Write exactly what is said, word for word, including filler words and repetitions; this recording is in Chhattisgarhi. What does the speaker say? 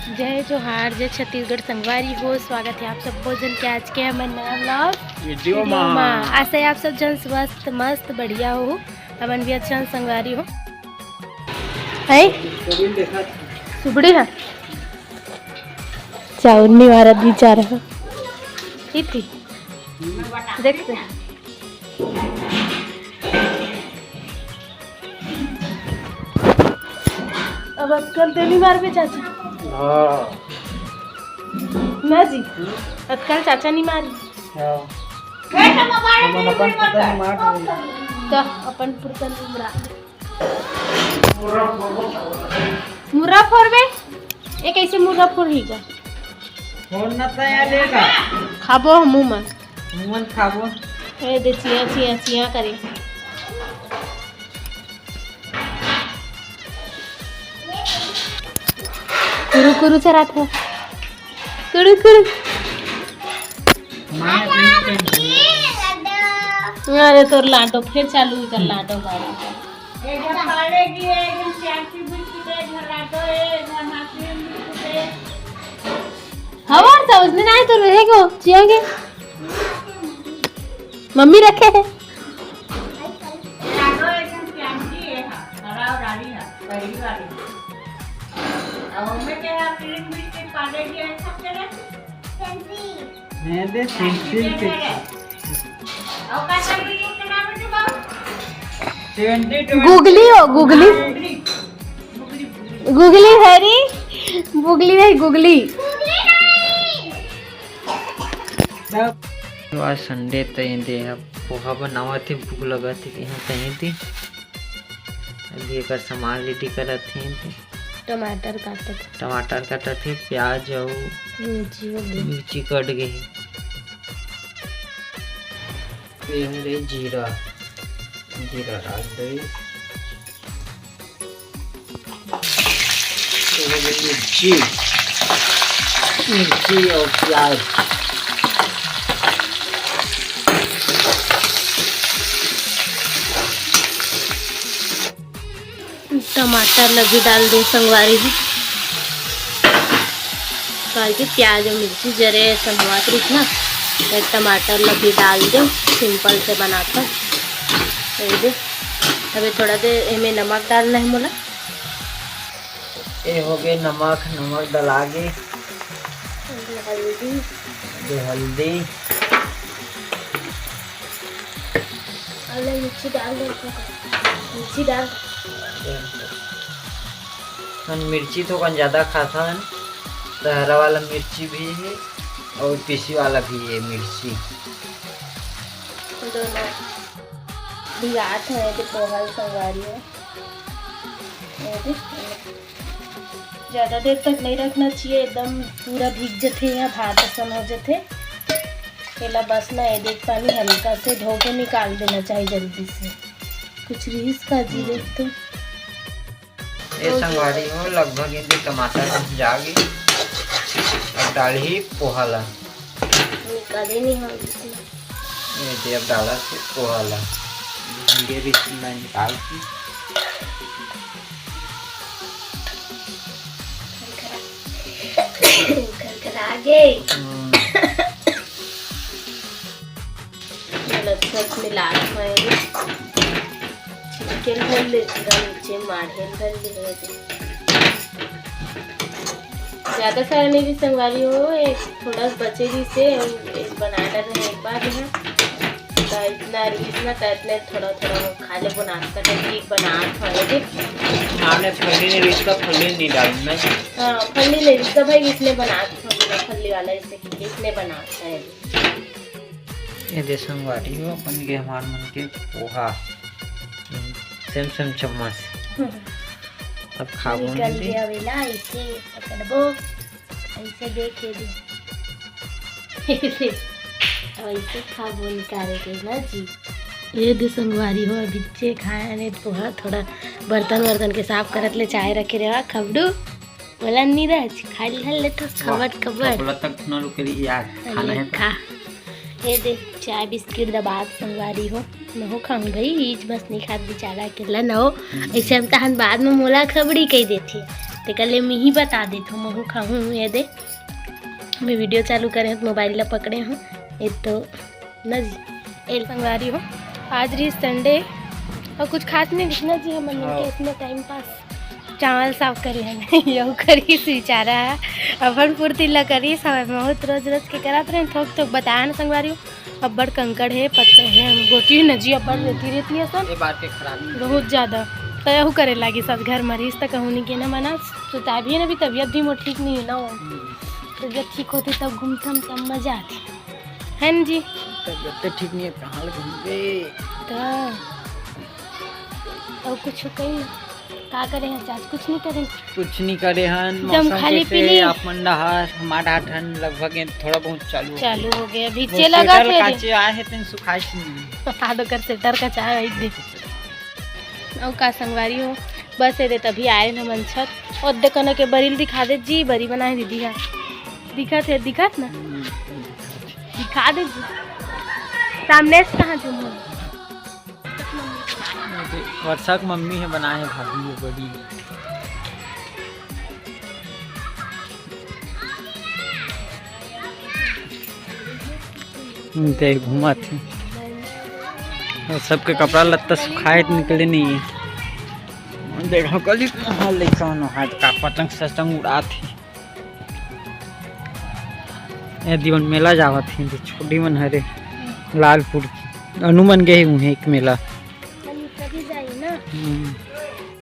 जय जोहार, जय छत्तीसगढ़ संगवारी हो, स्वागत है आप सब भोजन के आज के हमर नया vlog वीडियो वीडियो मा। मा। आशा है आप सब जन स्वस्थ, मस्त, बढ़िया हो। हमन भी अच्छा संगवारी हो। है? सुबड़ी है? चाउर नहीं मारत बेचारा। ठीक थी। देखते हैं। अब अतकन ते नहीं मारबे चाचा। हाँ। ना जी, अतकन चाचा नहीं मारी। हाँ। हमन अपन पुरतन मार देबे। तो अपन पुरतन मुरा। मुर्रा फोरबे? ये कैसे मुर्रा फोरही का? फोड़ना तो यार देगा। खाबो हम मुंह में। मुंह में खाबो। ए दे चिया, चिया, चिया करे। कुरु कुरु चरात हो। कुरु कुरु। अरे तोर लाटो फिर चालू कर लाटो बारी। हमार तो उसने नहीं तो रहेगो, जिएंगे। मम्मी रखे हैं। नहीं दे, सिंपल के। Twenty twenty. गुगली हो, गुगली। गुगली है री, गुगली नहीं, गुगली। आज संडे त एदे अब पोहा बनावत हे, भूख लगत हे, यहाँ कहीं थी। अभी एकर सामान रेडी करत हे, टमाटर काटत। टमाटर काटत हे, प्याज अउ मिर्ची हो गई। मिर्ची कट गई। ये हरे जीरा, जीरा डाल दे। ये हरे मिर्ची, मिर्ची और प्याज। टमाटर ला भी डाल दे संगवारी हो, काहे कि प्याज अउ मिर्ची जरे संगवात रहिस ना, तो टमाटर ला भी डाल दे। सिंपल से बनाथन। ये दे, अबे थोड़ा देर एमे नमक डालना है मोला। ए हो गए नमक, नमक डला गे। हल्दी। ये हल्दी। अरे मिर्ची डाल दे, मिर्ची डाल। हम मिर्ची थोकन ज़्यादा खाथन, तो हरा वाला मिर्ची भी है और पीसी वाला भी है मिर्ची। दोनों भिगात है, तो पोहा संगवारी है। ये दे। ज़्यादा देर तक नहीं रखना चाहिए, एकदम पूरा भीग जथे या भात असन हो जथे। एला बस ना ये देख पानी हल्का से धो के निकाल देना चाहिए जल्दी से। कुछ रिहिस का जी देख तो। ये संगवारी हो, लगभग इनके टमाटर बन जागे। अब डालही पोहा ला। निकाले नहीं हम इसमें। ये दे अब डाला से पोहा ला। धीरे भी मैं निकाल के। खरखरा गे। हम्म। गलत सच मिला के छिलके ल धर ले, पूरा नीचे माढ़े ल धर ले। ज़्यादा सारा नहीं भी संगवारी हो, एक थोड़ा बचे भी से, एक बना डाले एक बार यहाँ। तो इतना रिहिस ना, तो इतने थोड़ा थोड़ा खा ले, बनात का ठीक बनात खाने के। हमने फल्ली नहीं रिहिस का, फल्ली नहीं डालना। हाँ, फल्ली नहीं रिहिस का भाई, इसने बनात खाने, फल्ली वाला इसने, इसने बनात है। ये दे संगवारी हो, बन गए हमार मन के पोहा। सेम सेम चम्मच। अब खाबो निकल नहीं दे। गया वेला, ऐसे पकड़बो। ऐसे देखे दे। ऐसे, ऐसे खाबो निकाले के ना जी। ये दे संगवारी हो, अभी चे खाया ने पोहा, थोड़ा बर्तन वर्तन के साफ करत ले चाय रखे रहा, खबड़ू। बोला नीरज, खा ले, खा ले तो खबड़, खबड़। बोला तक ना रुके रही यार, अरे खाना है तो। खा। ये दे, चाय बिस्किट दबात संगवारी हो। महू खाऊं भाई, ईज बस नहीं खात बेचारा अकेला न हो। हम्म। ऐसे हम तहन बाद में मोला खबड़ी कह देथे। तेकर ले मैं ही बता देथों, महू खाहूँ। ये दे, मैं वीडियो चालू करे हूँ, मोबाइल ला पकड़े हूँ। ये तो ना जी, ए संगवारी हो, आज रही संडे और कुछ खास नहीं दिखना जी, हमन मन के हाँ। इसमें टाइम पास। चावल साफ करे हन, यहू करिस बेचारा, अपन पूर्ति ला करिस। हवे बहुत रोज रोज के करत रहे, थोक थोक बताया ना संगवारी हो। अब्बड़ कंकड़ हे, पत्थर हे, हम गोटी न जी अब्बड़ हम्म। रेती रेती असन। ये बात के खराबी। बहुत ज्यादा। तो यहू करे लागी सब घर म रहिस, त कहूँ नहीं के ना मना, तो तभी ना भी तबीयत भी मोर ठीक नहीं है ना हो। हम्म। तबीयत ठीक होती तब घूमथन, तब मजा आती। है न जी? तबीयत तो ठीक नहीं है, कहाँ ले घूमबे? तो और कुछ कही ना। का करे हैं आज? कुछ नहीं करे। कुछ नहीं करे हन। एकदम मौसम खाली कैसे पीली। आप मन डहार, हमार डहार ठंड लगभग ये थोड़ा बहुत चालू हो चालू गया। हो गया, अभी वो चेला गा स्वेटर थे रे। काचे आए हैं, तेन सुखाइस नहीं। हाँ, तो कर स्वेटर का चाहे वही दे। और का संगवारी हो, बस ये दे तभी आए न मंछर। और देखो ना के बरी ल दिखा दे जी, बरी बनाए दीदी हा। दिखत है, दिखत ना? हम्म, दिखा दे जी। सामने से कहाँ जुमू? वर्षा के मम्मी हे बनाए हे भाभी, ये बड़ी। दे घूमत हे। और सबके कपड़ा लत्ता सुखाए के निकले नहीं है। देखो कली हाल लइका मन हाथ का पतंग सतंग उड़ात हे। ए दिवन मेला जावत हे, छोटी मन हरे लालपुर। अनु मन गए हुए एक मेला।